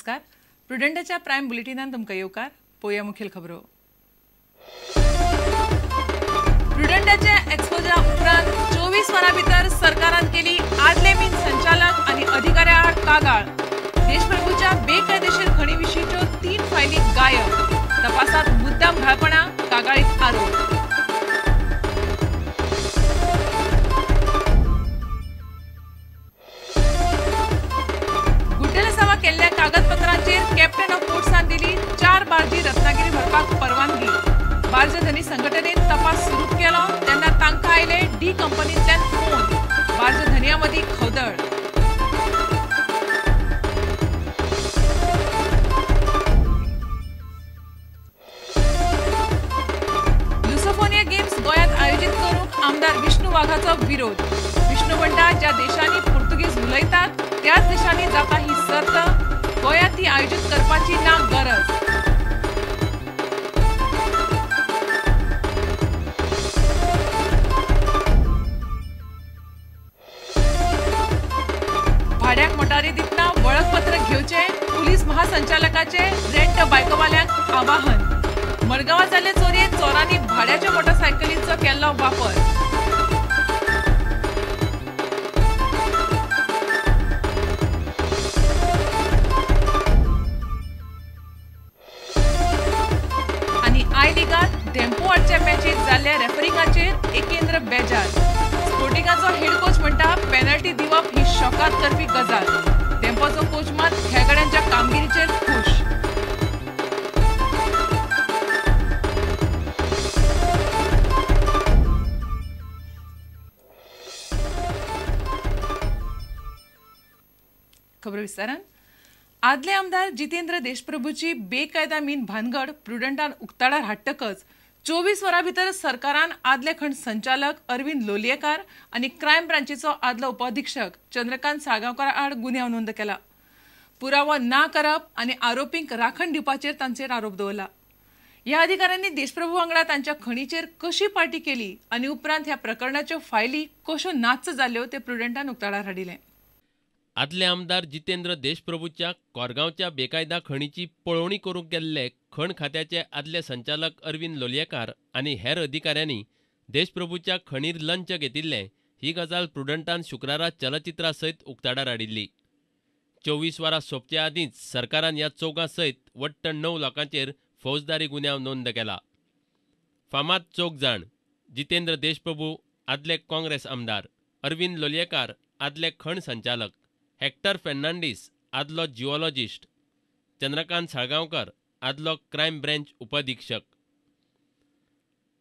नमस्कार. प्रुडंटाच्या प्रायम बुलेटिनान तुमकां येवकार. पळोवया मुखेल खबरो. प्रुडंटाच्या एक्सपोजरा उपरांत 24 वरां भितर सरकारान केली आदले मीन संचालक आनी अधिकाऱ्यां आड कागाळ. देशप्रभूच्या बेकायदेशीर खणी विशींच्यो 3 फायली गायब. तपासात मुद्दाम घाळपणा, कागाळीत आरोप. केल्ल्या कागदपत्रांचेर कॅप्टन ऑफ पोर्ट्सान दिली 4 बार्जी रत्नागिरी व्हरपाक परवानगी. बार्ज धनी संघटनेन तपास सुरू केलो तेन्ना तांकां आयले डी कंपनींतल्यान फोन. बार्ज धनयां मदीं खवदळ. लुसोफोनिया गेम्स गोंयांत आयोजीत करूंक आमदार विष्णू वाघाचो विरोध. विष्णू म्हणटा, ज्या देशांनी पुर्तुगीज उलयतात त्याच देशांनी जाता ही सर्त, गोंयांत ती आयोजीत करपाची ना गरज. भाड्याक मोटारी दितना वळखपत्र घेवचें, पुलीस महासंचालकाचे रेंट बायकोवाल्यांक आवाहन. मडगांवां जाल्ले चोरयेंत चोरांनी भाड्याच्या मोटरसायकलींचो केल्लो वापर. I लिगांत धेंपो आडच्या मॅचीत जाल्ल्या रेफरिंगाचेर एकेंद्र बेजार. स्पोर्टिंगाचो हेड कोच म्हणटा, पेनल्टी दिवप ही शॉकात करपी गजाल. धेंपोचो कोच मात खेळगड्यांच्या कामगिरीचेर खूश. खबर विस्तारान. आदले आमदार जितेंद्र देशप्रभूची बेकायदा मीन भानगड प्रुडंटान उक्ताडार हाडटकच 24 वरां भितर सरकारान आदले खण संचालक अरविंद लोलयेकार आनी क्रायम ब्रांचीचो आदलो उपअधिक्षक चंद्रकांत साळगांवकार आड गुन्यांव नोंद केला. पुरावो ना करप आनी आरोपींक राखण दिवपाचेर तांचेर आरोप दवरला. ह्या अधिकाऱ्यांनी देशप्रभू वांगडा तांच्या खणीचेर कशी पार्टी केली आनी उपरांत ह्या प्रकरणाच्यो फायली कश्यो नाच्च जाल्यो ते प्रुडंटान उक्ताडार हाडिल्लें. आदले आमदार जितेंद्र देशप्रभूच्या कोरगांवच्या बेकायदा खणीची पळोवणी करूंक गेल्ले खण खात्याचे आदले संचालक अरविंद लोलयेकार आनी हेर अधिकाऱ्यांनी देशप्रभूच्या खणीर लंच घेतिल्लें ही गजाल प्रुडंटान शुक्रारा चलचित्रा सयत उक्ताडार हाडिल्ली. 24 वरां सोंपचे आदींच सरकारान ह्या चौगां सयत वट्ट 9 लोकांचेर फौजदारी गुन्यांव नोंद केला. फामाद चौग जाण जितेंद्र देशप्रभू आदले काँग्रेस आमदार, अरविंद लोलयेकार आदले खण संचालक, हेक्टर फेर्नांडीस आदलो जिओलॉजिस्ट, चंद्रकांत साळगांवकर आदलो क्रायम ब्रँच उपअधिक्षक.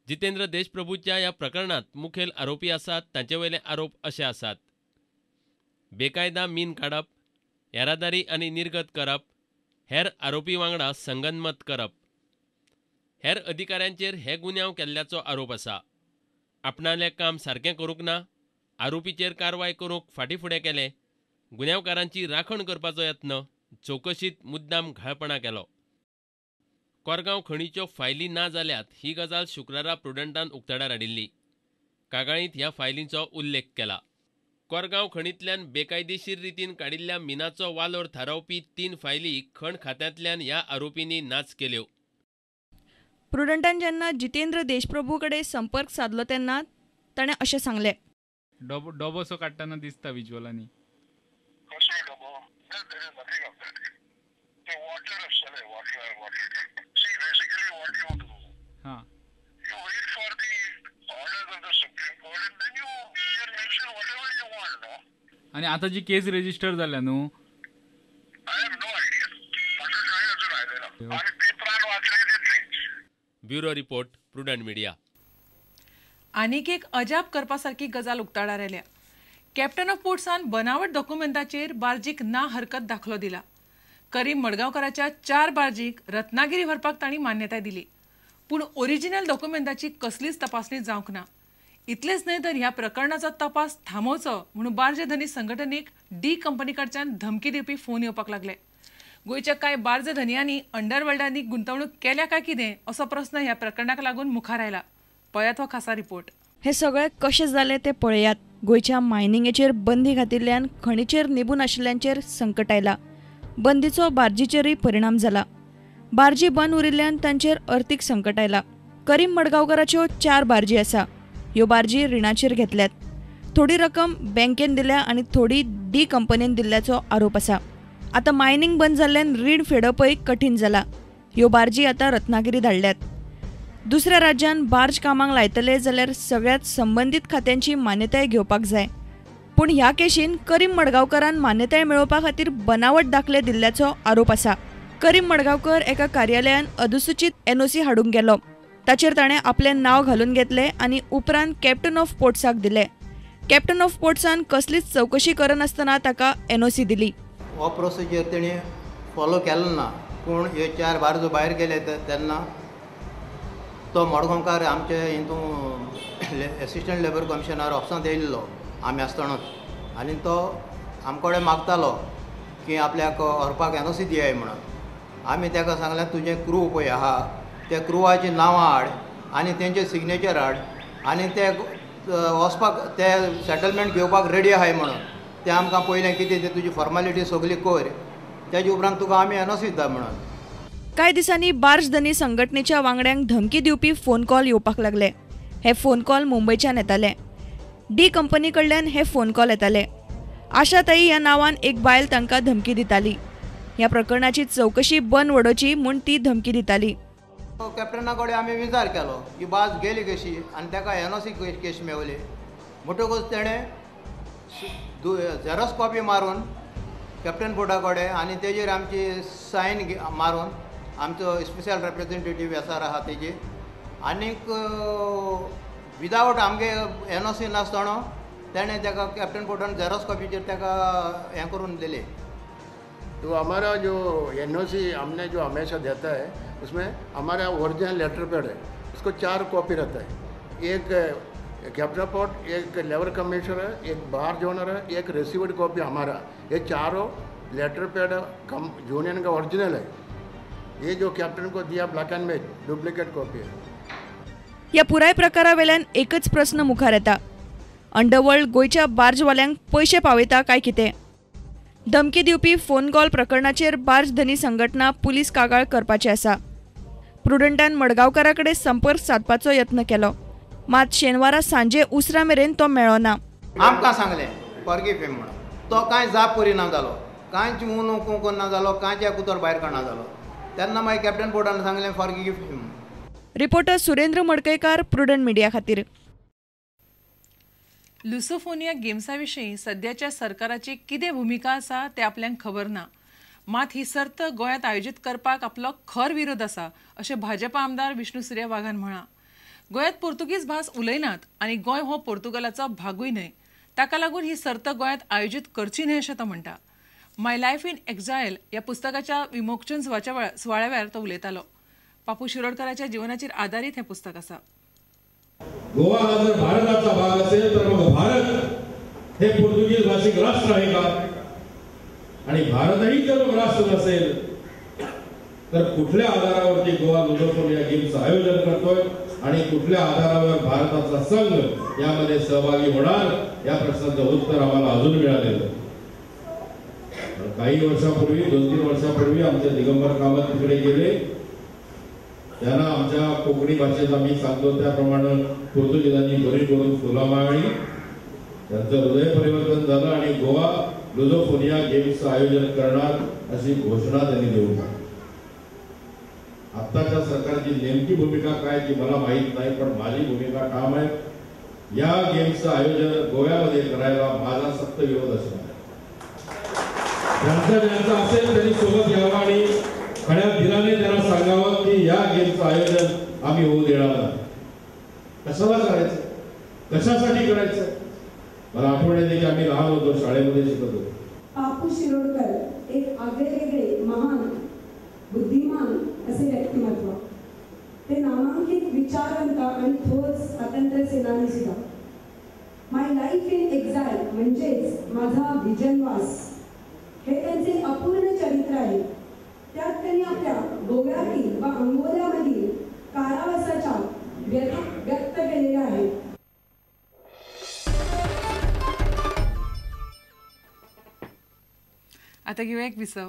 जितेंद्र देशप्रभूच्या ह्या प्रकरणांत मुखेल आरोपी आसात तांचे वयले आरोप अशे आसात: बेकायदा मीन काडप, येरादारी आनी निर्गत करप, हेर आरोपी वांगडा संगनमत करप. हेर अधिकाऱ्यांचेर हे गुन्यांव केल्ल्याचो आरोप आसा. आपणालें काम सारकें करूंक ना, आरोपीचेर कारवाय करूंक फाटीं फुडें केलें, गुन्यांवकारांची राखण करपाचो यत्न, चवकशीत मुद्दाम घाळपणा केलो. कोरगांव खणीच्यो फायली ना जाल्यात ही गजाल शुक्रारा प्रुडंटान उक्ताडार हाडिल्ली. कागाळींत ह्या फायलींचो उल्लेख केला. कोरगांव खणींतल्यान बेकायदेशीर रितीन काडिल्ल्या मिनाचो वालोर थारावपी 3 फायली खण खात्यांतल्यान ह्या आरोपींनी नाच केल्यो. प्रुडंटान जेन्ना जितेंद्र देशप्रभू कडेन संपर्क सादलो तेन्ना ताणें अशें सांगलें, डबोसो काडटना दिसता विज्युअलांनी. आणि आता जी केस रेजिस्टर झाल्या न्हू, ब्युरो रिपोर्ट, प्रुडंट मीडिया. आनीक एक अजाप करपा सारकी गजाल उक्ताडार आयल्या. कॅप्टन ऑफ पोर्ट्सान बनावट डॉक्युमेंटाचेर बार्जीक ना हरकत दाखलो दिला. करीम मडगांवकाराच्या 4 बार्जीक रत्नागिरी व्हरपाक तांणी मान्यताय दिली, पूण ओरिजिनल डॉक्युमेंटाची कसलीच तपासणी जावंक ना. इतलेंच न्हय तर ह्या प्रकरणाचो तपास थांबोवचो म्हणून बार्ज धनी संघटनेक डी कंपनी कडच्यान धमकी दिवपी फोन येवपाक लागले. गोंयच्या कांय बार्ज धनयांनी अंडरवर्ल्डांनी गुंतवणूक केल्या काय कितें असो प्रस्न ह्या प्रकरणाक लागून मुखार आयला. पळयात हो खासा रिपोर्ट. हे सगळें कशें जालें तें पळयात. गोंयच्या मायनिंगेचेर बंदी घातिल्ल्यान खणीचेर निबून आशिल्ल्यांचेर संकट आयला. बंदीचो बार्जीचेरूय परिणाम जाला. बार्जी बंद उरिल्ल्यान तांचेर अर्थीक संकट आयला. करीम मडगांवकाराच्यो 4 बार्जी आसा. ह्यो बार्जी रिणाचेर घेतल्यात. थोडी रक्कम बँकेन दिल्या आनी थोडी डी कंपनीन दिल्ल्याचो आरोप आसा. आतां मायनिंग बंद जाल्ल्यान रीण फेडपय कठीण जाला. ह्यो बार्जी आतां रत्नागिरी धाडल्यात. दुसऱ्या राज्यान बार्ज कामाक लायतले जाल्यार सगळ्यात संबंदीत खात्यांची मान्यताय घेवपाक जाय. पूण ह्या केशीन करीम मडगांवकारान मान्यताय मेळोवपा खातीर बनावट दाखले दिल्ल्याचो आरोप आसा. करीम मडगांवकर एका कार्यालयान अधिसूचित एनओसी हाडूंक गेलो. ताचेर ताणें आपलें नांव घालून घेतलें आनी उपरांत कॅप्टन ऑफ पोर्ट्साक दिलें. कॅप्टन ऑफ पोर्ट्सान कसलीच चवकशी करनासतना ताका एनओसी दिली. हो प्रोसिजर तेणी फॉलो केलो ना, पूण ह्यो 4 बार्जो भायर गेले तेन्ना तो मडगांवकार आमचे हितून एसिस्टंट लेबर कमिशनर ऑफिसांत येयल्लो आमी आसतनाच, आनी तो आमचे कडेन मागतालो की आपल्याक व्हरपाक एनओसी दियाय म्हणून. आमी ताका सांगलें तुजें क्रू पळय आहा त्या क्रुवाचीं नांवां हाड आनी तेंचे सिग्नेचर हाड आनी ते वचपाक ते सेटलमेंट घेवपाक रेडी आहाय म्हणून. ते आमकां पयलें कितें तें तुजी फॉर्मेलिटी सगली कर, तेजे उपरांत तुका आमी एनओसी दिता म्हणून. कांय दिसांनी बार्ज धनी संघटनेच्या वांगड्यांक धमकी दिवपी फोन कॉल येवपाक लागले. हे फोन कॉल मुंबयच्यान येताले. डी कंपनी कडल्यान हे फोन कॉल येताले. आशाताई ह्या नांवान एक बायल तांकां धमकी दिताली. ह्या प्रकरणाची चवकशी बंद वडोवची म्हूण ती धमकी दिताली. कॅप्टना कडेन आमी विचार केलो ही बाज गेली कशी आनी ताका एनओसी केश मेवली म्हणटकूच तेणें झेरोक्स कॉपी मारून कॅप्टन बोर्डा कडेन आनी तेजेर आमची सायन मारून आमचो स्पेशल रेप्रेजेंटेटीव एसआर आहा तेजी, आनीक विदावट आमगे एनओसी नासतना तेणें ताका कॅप्टन बोर्डान झेरोक्स कॉपीचेर ताका हें करून दिलें. तो हमारा जो एनओसी हमने जो हमेशा देता है उसमें हमारा ओरिजिनल लेटर पैड है, उसको 4 कॉपी रहता है. एक कैप्टन पोर्ट, एक लेबर कमिश्नर है, एक बार जोनर है, एक रिसीवर्ड कॉपी हमारा. ये चारों लेटर पैड कम यूनियन का ओरिजिनल है. ये जो कैप्टन को दिया black and white duplicate copy है. ह्या पुराय प्रकारावेल्यान एकच प्रस्न मुखार येता, अंडरवर्ल्ड गोंयच्या बार्जवाल्यांक पयशे पावयता काय कितें? धमकी दिवपी फोन कॉल प्रकरणाचेर बार्ज धनी संघटना पुलीस कागाळ करपाची आसा. प्रुडंटान मडगांवकारा कडेन संपर्क सादपाचो यत्न केलो, मात शेनवारा सांजे उसरा मेरेन तो मेळ्ळो ना. आमकां सांगलें फॉरगिव हिम म्हणून, तो कांय जाप करिना जालो, कांयच उनो करना जालो, कांयच एक उतर भायर काडना जालो. तेन्ना मागीर कॅप्टन बोर्डान सांगलें forgive him. Reporter Surendra Madkaikar, Prudent Media खातीर. लुसोफोनिया गेम्सा विशीं सद्याच्या सरकाराची कितें भुमिका आसा तें आपल्याक खबर ना, मात ही सर्त गोंयांत आयोजीत करपाक आपलो खर विरोध आसा अशें भाजपा आमदार विष्णू सुर्या वाघान म्हळां. गोंयांत पोर्तुगीज भास उलयनात आनी गोंय हो पोर्तुगालाचो भागूय न्हय, ताका लागून ही सर्त गोंयांत आयोजीत करची न्हय अशें तो म्हणटा. माय लायफ इन एक्झायल ह्या पुस्तकाच्या विमोचन सुवाळ्या वेळार तो उलयतालो. बापू शिरोडकराच्या जीवनाचेर आदारीत हें पुस्तक आसा. गोवा हा जर भारताचा भाग असेल तर मग भारत हे पोर्तुगीज भाषिक राष्ट्र आहे का? आणि भारतही जर राष्ट्र नसेल तर कुठल्या आधारावरती गोवा लुसोफोनिया गेम्सचं आयोजन करतोय आणि कुठल्या आधारावर भारताचा संघ यामध्ये सहभागी होणार या प्रश्नाचं उत्तर आम्हाला अजून मिळालेलं नाही. काही वर्षापूर्वी, 2-3 वर्षापूर्वी आमचे दिगंबर कामत तिकडे गेले, त्यांना आमच्या कोकणी भाषेत आम्ही सांगतो त्याप्रमाणे पोर्तुगीजांनी बरी करून फुला माळली, त्यांचं हृदय परिवर्तन झालं आणि गोवा लुसोफोनिया गेम्सचं आयोजन करणार अशी घोषणा त्यांनी देऊन टाकली. आत्ताच्या सरकारची नेमकी भूमिका काय ती मला माहीत नाही, पण माझी भूमिका ठाम आहे. या गेम्सचं आयोजन गोव्यामध्ये करायला माझा सक्त विरोध असणार आहे. ज्यांचा ज्यांचा असेल त्यांनी सोबत यावं आणि खऱ्या दिलाने त्यांना सांगावं की या गेमचं आयोजन आम्ही होऊ देणार नाही. कशाला करायचं, कशासाठी करायचं? मला आठवण येते की आम्ही लहान होतो, शाळेमध्ये शिकत होतो. बापू शिरोडकर एक आगळेवेगळे महान बुद्धिमान असे व्यक्तिमत्व. ते नामांकित विचारवंत आणि थोर स्वातंत्र्य सेनानी सुद्धा. माय लाईफ इन एक्झाईल म्हणजेच माझा विजनवास हे त्यांचे अपूर्ण चरित्र आहे. त्यात त्यांनी आपल्या गोव्यातील व अंगोलामधील कारावासाच्या व्यथा व्यक्त केलेल्या आहेत. आता घेऊया एक विसव.